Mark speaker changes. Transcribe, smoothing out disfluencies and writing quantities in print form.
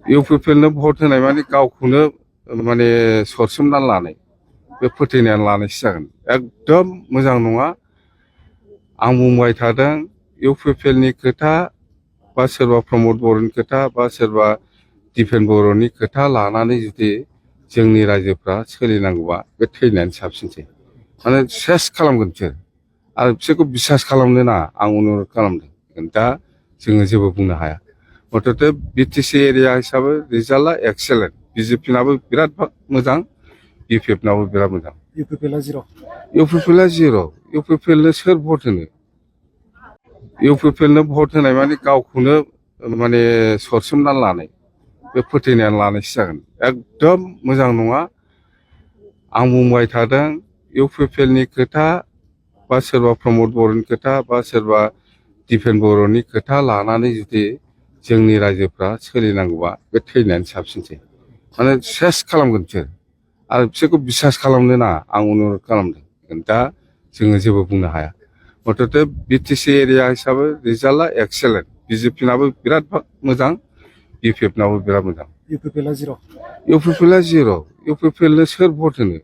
Speaker 1: इउपिपिएलनो भट होनाय माने गावखौनो माने सरसोमना लानाय बे फोथायनानै लानायसो जागोन। एकदम मोजां नङा। आं बुंबाय थादों इउपिपिएलनि खोथा बा सोरबा प्रमद बर'नि खोथा बा सोरबा दिपेन बर'नि खोथा लानानै जुदि जोंनि रायजोफ्रा सोलिनांगौबा बे थैनायानो साबसिनसै। माने सेस खालामगोन बिसोर आरो बिसोरखौ बिसास खालामनो नाङा आं अनुरद खालामदों। दा जोङो जेबो बुंनो हाया। मथथे बिटिसि एरिया हिसाबै रिजाल्टआ एक्सेलेन्ट। बिजेपिनाबो बिराद मोजां, बिपिएफनाबो बिराद मोजां।
Speaker 2: इउपिपिएलआ जिर'।
Speaker 1: इउपिपिएलआ जिर'। इउपिपिएलनो सोर भट होनो? इउपिपिएलनो भट होनाय माने गावखौनो माने सरसोमना लानाय बे फोथायनानै लानायसो जागोन। एकदम मोजां नङा। आं बुंबाय थादों इउपिपिएलनि खोथा बा सोरबा प्रमद बर'नि खोथा बा सोरबा दिपेन बर'नि खोथा लानानै जुदि जोंनि रायजोफ्रा सोलिनांगौबा बे थैनायानो साबसिनसै। माने सेस खालामगोन बिसोर आरो बिसोरखौ बिसास खालामनो नाङा आं अनुरद खालामदों। दा जोङो जेबो बुंनो हाया। मथथे बिटिसि एरिया हिसाबै रिजाल्टआ एक्सेलेन्ट। बिजेपिनाबो बिराद मोजां, बिपिएफनाबो बिराद मोजां।
Speaker 2: इउपिपिएलआ जिर'।
Speaker 1: इउपिपिएलआ जिर'। इउपिपिएलनो सोर भट होनो?